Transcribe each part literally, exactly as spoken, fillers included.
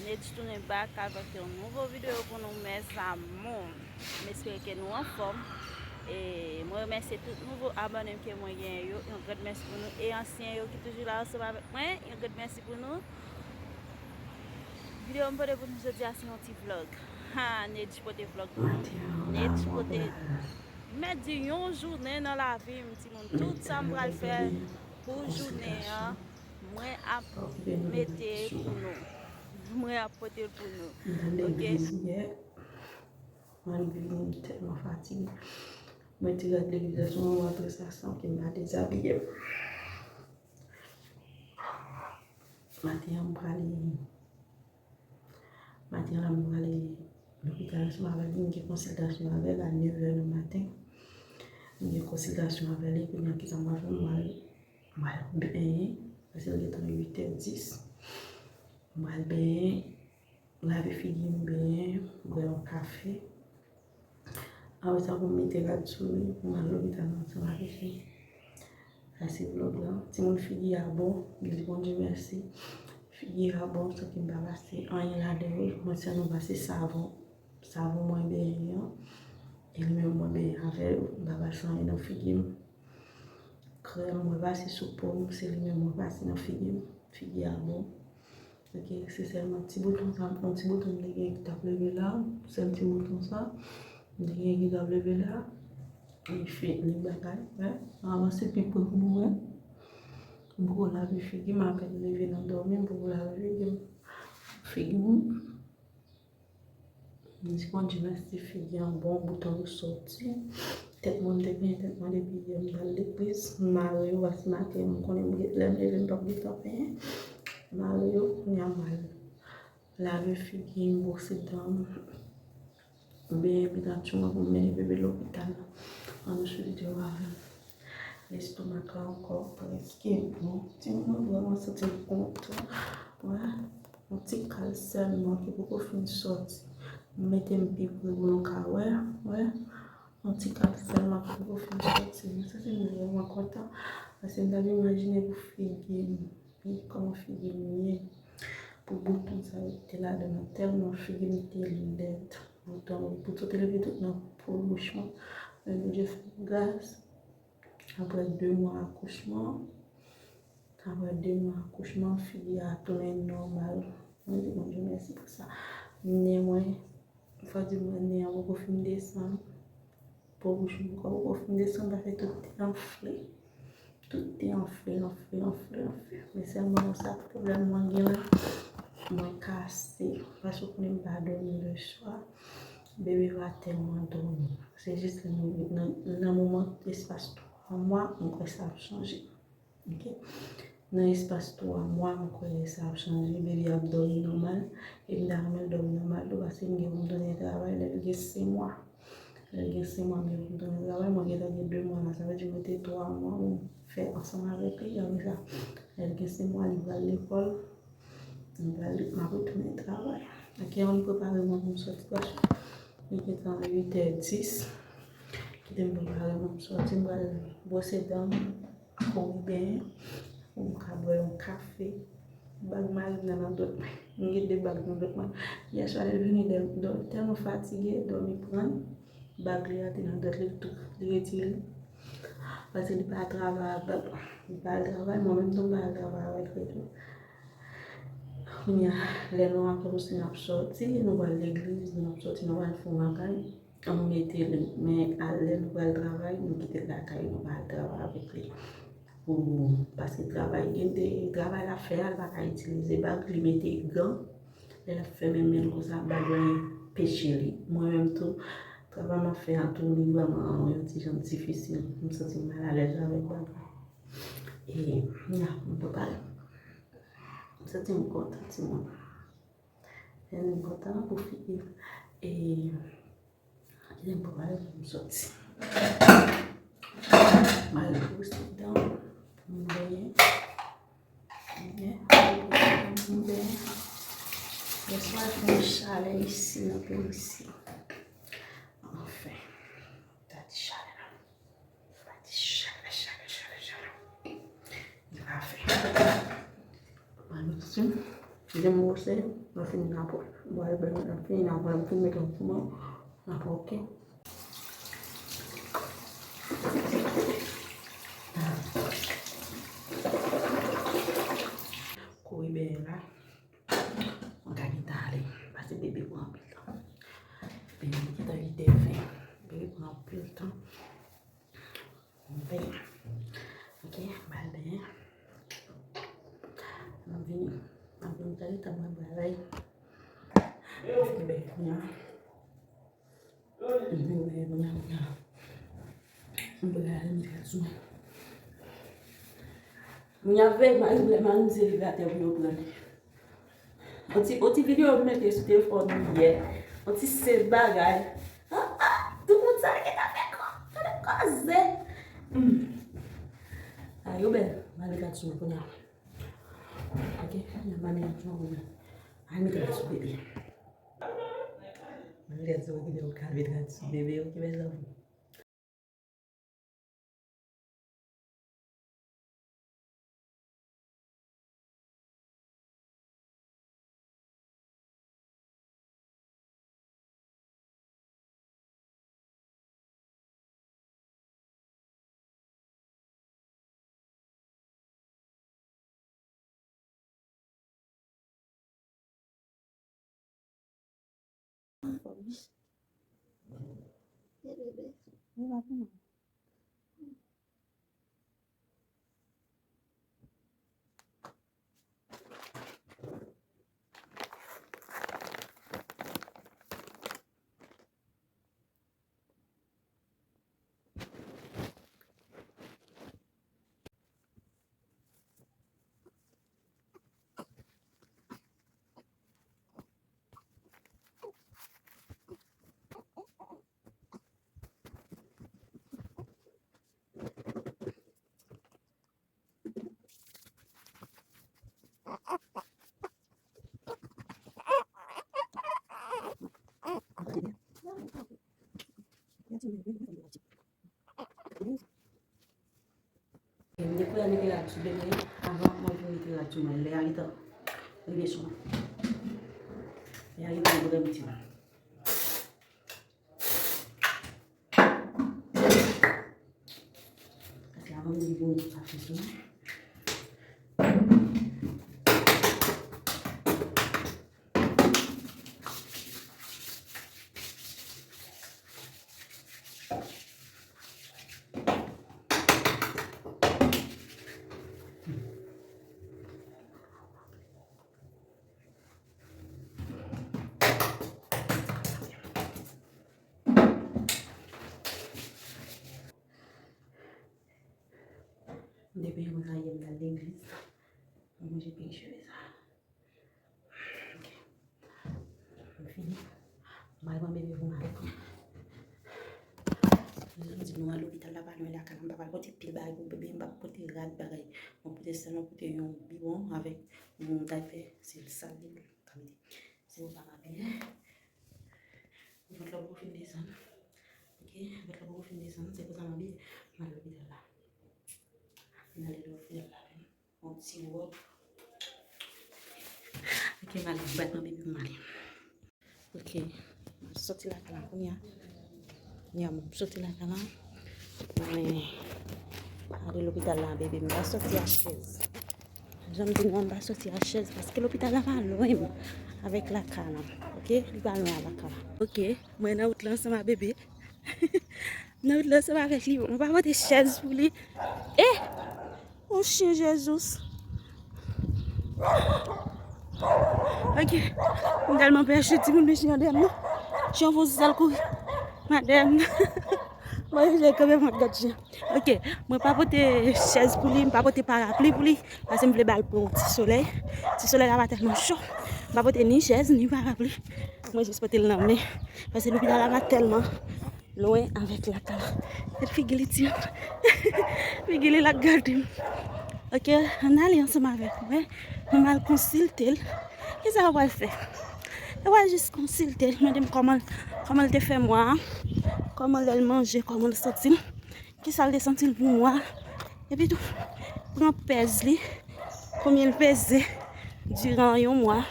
Nedj tounen back avèk yon nouvo videyo pou nou, mes amours. M espere ke nou anfòm. E mwen remèsye tout nouvo abòne m ke mwen genyen yo. Yon grand mèsi pou nou. E ansyen yo ki toujou la ansanm avèk mwen, yon grand mèsi pou nou. Videyo m pote pou nou jodi a se yon ti vlog. Ha, Nedj pote vlog pou nou. Nedj pote, m mèt di yon jounen nan lavi m, timoun. Tout sa m pral fè pou jounen an, mwen ap mete pou nou. Mwen ap pote l pou nou. Ok. Mwen rive vini, m tèlman fatige. Mwen te rete legliz la sou yon rad sa san ke m pa dezabiye m. Maten an, m prale, maten an la, m prale lopital ansanm avè l. M gen konsiltasyon avè l a nèv è nan maten. M gen konsiltasyon avè l, kounye a, kisa m pral fè? M pral, m pral benyen, paske l gentan uit è dis. M pral benyen, lave figi m byen, bwè yon kafe. Apre sa, pou m mete rad sou li, pou m al lopital ansanm avèk li. Sa se vlog la. Timoun, figi a bon, m di Bondye mèsi. Figi a bon, san ke m pa pase anyen ladan yo. Mwen sèlman pase savon, savon mwen benyen an. E li menm mwen benyen avè l, m pa pase anyen nan figi m. Krèm mwen pase sou po m, se li menm mwen pase nan figi m. Figi a bon. Ok, se sèlman ti bouton sa, yon ti bouton m te gen ki t ap leve la, sèl ti bouton sa, m te gen ki t ap leve la, li fini, li bagay, wè, m avanse pi pre pou nou wè. M poko lave figi m, apèn leve nan dòmi, m poko lave figi m. Figi m. M di Bondye mèsi, figi an bon, bouton yo soti. Tèt mwen, m te penyen tèt mwen depi yè, m t al legliz. M mare yo, paske maten, m konnen m gen, lè m leve, m p ap gentan penyen. M mare yo, kounye a m al lave figi m, bwose dan m. Benyen Pikachu mwen pou m mennen bebe lopital. Ann nou swiv videyo avè m. Lestomak la ankò prèske bon. Timoun, mwen vrèman santi m kontan. Wè, yon ti kal sèlman ki poko fin soti. M mete m pi pre pou nou ka wè, wè. Yon ti kal sèlman ki poko fin soti. Mwen santi m vrèman kontan. Paske m t ap imajine pou figi m, pi kòman figi m ye. Pou bouton sa yo ki te ladan nan tèlman figi m te lèd. Bouton, bouton te leve tout nan po bouch mwen. Men Bondye fè m gras. Apre de mwa akouchman, apre de mwa akouchman, figi a tounen nòmal. Mwen di Bondye mèsi pou sa. Nen mwen, fò di mwen, nen an poko fin desann. Po bouch mwen poko fin desann, paske tout te anfle. Tout te anfle, anfle, anfle, anfle. Men sèlman yon sa pwoblèm mwen gen la. Mwen kase, paske w konnen m pa dòmi leswa. Bebe va tèlman dòmi. Se jis nan, nan, nan moman espas twa mwa, m kwè sa ap chanje. Ok? Nan espas twa mwa, m kwè sa ap chanje. Bebe ap dòmi nòmal. E m ta renmen l dòmi nòmal tou, paske m gen pou m tounen travay lè l gen senk mwa. Lè l gen senk mwa, m gen pou m tounen travay. Mwen gentan gen de mwa la, sa vle di mwen te twa mwa pou m fè ansanm avèk li. Apre sa, lè l gen senk mwa, li pral lekòl. M pral, m ap retounen travay. Ok, ann prepare mwen pou m soti, paske li gentan uit è dis. Kite m prepare mwen pou m soti, m pral bwose dan m, kouri benyen, pou m ka bwè yon kafe. Bag mari m nan, nan dwèt mwen. M gen de bag nan dwèt mwen. Yè swa lè l vini, dè, dè, tèlman fatige, dòmi pran l. Bag li a te nan dwèt li tou, li retire l. Paske li pa travay ak bag la. Li pa al travay, mwen menm tou m pa al travay avèk li tou. Kounye a, lè nou ak Rosi n ap soti, nou pral legliz, nou ap soti, nou pral fè yon bagay, nou mete li. Men a, lè nou pral travay, nou kite l lakay, nou pa al travay avèk li. Pou, paske travay, gen de travay l ap fè a, l pa ka itilize bag, li mete gan. Lè l ap fèmen men l konsa, bag la anpeche li. Mwen menm tou, travay m ap fè a tou, li vrèman yon ti jan difisil. M santi m malalèz avèk bag la. E, ya, m prepare. M santi m kontan, timoun. M kontan pou figi. E, Kite m prepare pou m soti. M al bwose dan m, pou m benyen. Byen, pou m benyen. Bonswa, fè yon chalè isi nan peyi isi. Anfen, ta di chalè la. Pati chalè, chalè, chalè, chalè. Li pa fè. Mwen sou. Jan m wose, mwen fini n ap, mwen fini n ap, mwen fini mete yon ti mwen, n ap, oke. Kouri bèyè la. Mwen ka gentan ale, paske bebe pran anpil tan. Bebe gentan uit è ven. Bebe pran anpil tan. Mwen benyen. Oke, m al benyen. M ap vini, m ap vini talè, tan mwen pral al. M ap vini kounye a. Mwen, mwen, mwen, mwen. Mwen pral al mete rad sou mwen. Moun ap veye mari, mari m se leve atè pou yo pran li. On ti, on ti videyo m mete sou telefòn mwen yè. On ti sèt bagay. Ah, ah, tout moun sa gentan fè kò, fè koze. Hmm. A, yo bèl. M al mete rad sou mwen kounye a. Oke, m al mete rad sou mwen. Al mete rad sou bebe. Al mete rad sou bebe, ou ka mete rad sou bebe, oke, mezanmi. M te kwè mete rad sou bebe avan mwen vin mete rad sou mwen. Lè a gentan rive sou mwen. Lè a gentan rive sou mwen. Paske avan m di bon sa fè sou mwen. Depi yon rayi m nan legliz, mwen manje peri cheve sa. Ok. Mwen fini. Mwen pran bebe pou mwen ale. Jan m di nou an, lopital la pa lwen lakay la. M pa pral pote pil bagay pou bebe, m pa pote rad bagay. Mwen pote sèlman pote yon bibwon avèk yon daypè, se sal li pou l ka mete. Se pou pa m abiye. Vant la poko fin desann. Ok, vant la poko fin desann, se konsa m abiye. M al lopital la. M ale lopital la. Yon ti wòb. Ok, m ale bat nan bebe m ale. Ok, m soti lakay la kounye a. Kounye a m soti lakay la. Mwen ale lopital la, bebe m pa soti ak chèz. Jan m di nou an, m pa soti ak chèz paske lopital la pa lwen m avèk lakay la. Ok, li pa lwen ak lakay la. Ok, mwen nan wout la ansanm ak bebe. Nan wout la ansanm avèk li. Mwen pa pote chèz pou li. Eh! Yon chen Jezis. Ok. M tèlman pè chen timoun, men chen an dèyè m non. Chen an fon sal kouri. Mwen dèyè m non. Mwen jle kanpe mwen gad chen. Ok. Mwen pa pote chèz pou li, m pa pote parapli pou li. Paske m vle ba l pran yon ti solèy. Ti solèy la pa tèlman cho. M pa pote ni chèz, ni parapli. Mwen jis pote l nan men. Paske lopital la pa tèlman lwen avèk lakay la. Gad figi li, timoun. Figi li l ap gade m. Ok, ann ale ansanm avèk mwen. Mwen al konsilte l. Kisa w pral fè? Ou pral jis konsilte l, mande m kòman, kòman l te fè mwa a, kòman lè l manje, kòman l santi l, kisa l te santi l pou mwa a. Epi tou, pran pèz li, konbyen l peze. diran yon mwa,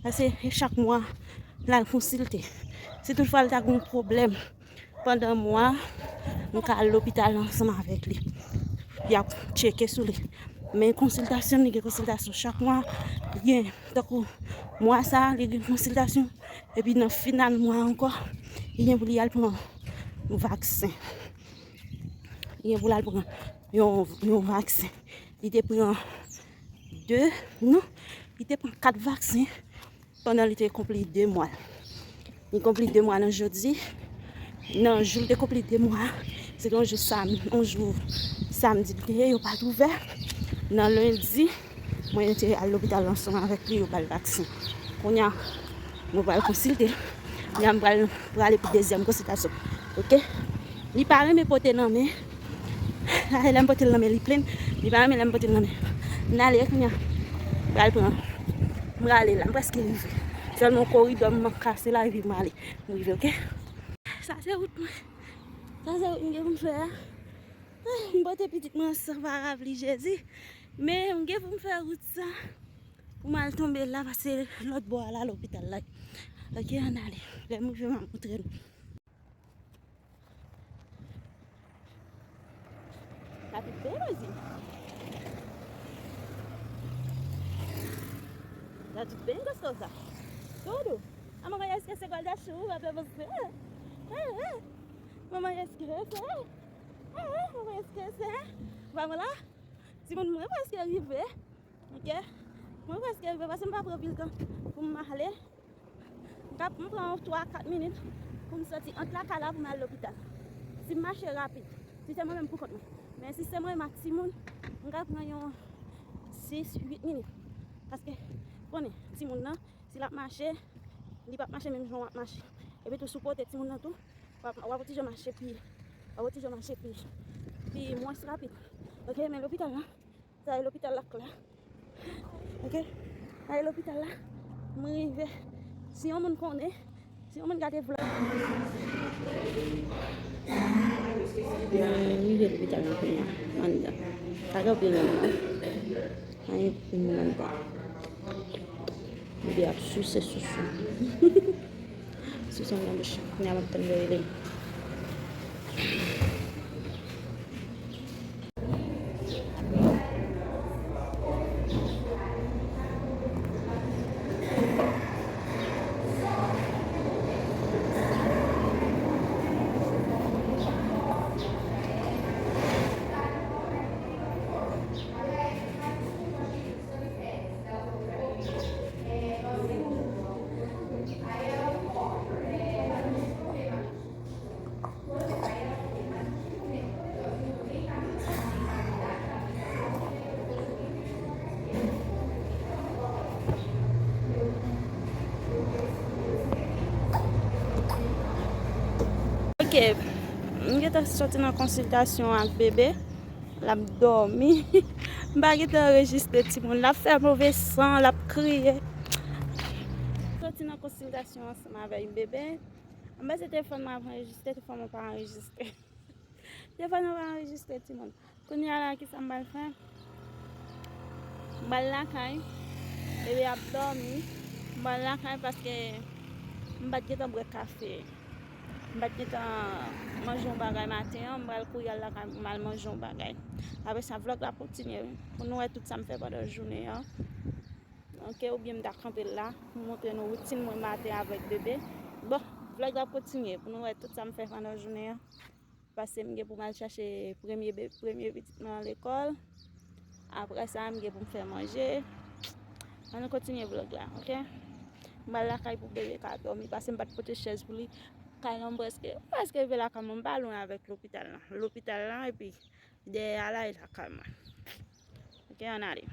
paske e chak mwa l al konsilte. Si toutfwa l ta gen yon pwoblèm pandan mwa, m ka al lopital ansanm avèk li. Y ap tcheke sou li. Men konsiltasyon, li gen konsiltasyon chak mwa. Li gen, tankou mwa sa a, li gen konsiltasyon. Epi nan final mwa ankò, li gen pou li al pran vaksen. Li gen pou l al pran yon, yon vaksen. Li te pran de, non, li te pran kat vaksen pandan li te konpli de mwa. Li konpli de mwa nan jodi. Nan jou l te konpli de mwa, se te yon jou sam-, yon jou samdi li te ye, yo pa t ouvè. Nan lendi, mwen te al lopital ansanm avèk li, yo ba l vaksen. Kounye a, mwen pral konsilte l. Kounye a, m pral prale pou dezyèm konsiltasyon. Oke? Li pa renmen pote nan men. Lè m pote l nan men, li plenn. Li pa renmen lè m pote l nan men. N ale kounye a. M pral pran. M prale la, m prèske rive. Sèlman koridò m kase la, epi m ale. M rive, oke? Sa se wout mwen. Sa se wout m gen pou m fè a. Ah, m pote pitit mwen ansanm, parapli Jezi. Men m gen pou m fè wout sa. Pou m al tonbe la, pase lòt bò a la, lopital la. Oke, ann ale. Lè m rive, m ap montre nou. Sa tout byen, Rosie? Sa tout byen, Kosto, sa? Tudo? A mamãe esquece guarda-chuva pra você. Ah, ah. Mamãe esquece. Ah, ah, mamãe esquece. Vamos lá? Timoun mwen prèske rive. Ok? Mwen prèske rive, paske m pa pran pil tan pou m ale. M ka, m pran twa, kat minit pou m soti ant lakay la pou m al lopital. Si m mache rapid, si se mwen menm pou kont mwen. Men si se mwen menm ak timoun, m ka pran yon sis, uit minit. Paske, konnen, timoun nan, si l ap mache, li p ap mache menm jan w ap mache. Epi tou, si w pote timoun nan tou, w ap, w ap oblije mache pi, w ap oblije mache pi, pi mwens rapid. Ok, men lopital la, sa e lopital la k la. Ok? Sa e lopital la. Mwen rive. Si yon moun konnen, si yon moun gade vlog. Mwen rive lopital la kounye a, anndan. Pa gen anpil moun non. Pa gen anpil moun anndan. Bebe ap souse sousou. Souse nan bouch. Kounye a m ap tann yo rele m. Ok, m gentan soti nan konsiltasyon ak bebe. L ap dòmi. M pa gentan anrejistre timoun. L ap fè move san, l ap kriye. Soti nan konsiltasyon ansanm avèk bebe. M panse telefòn mwen ap anrejistre, telefòn mwen pa anrejistre. Telefòn mwen pa anrejistre, timoun. Kounye a la, kisa m pral fè? M pral lakay. Bebe ap dòmi. M pral lakay paske m pa t gentan bwè kafe. M pa t gentan manje yon bagay maten an, m pral kouri al lakay pou m al manje yon bagay. Apre sa, vlòg la ap kontinye pou nou wè tout sa m fè pandan jounen an. Ok, oubyen m ta kanpe la pou m montre nou woutin mwen maten avèk bebe. Bon, vlòg la ap kontinye pou nou wè tout sa m fè pandan jounen an. Paske m gen pou m al chache premye be-, premye pitit mwen an lekòl. Apre sa, m gen pou m fè manje. Ann nou kontinye vlòg la, ok? M al lakay pou bebe ka dòmi, paske m pa t pote chèz pou li. Kay la, m prèske, prèske rive lakay mwen, m pa lwen avèk lopital la. Lopital la, epi dèyè a la, e lakay mwen. Ok, ann ale.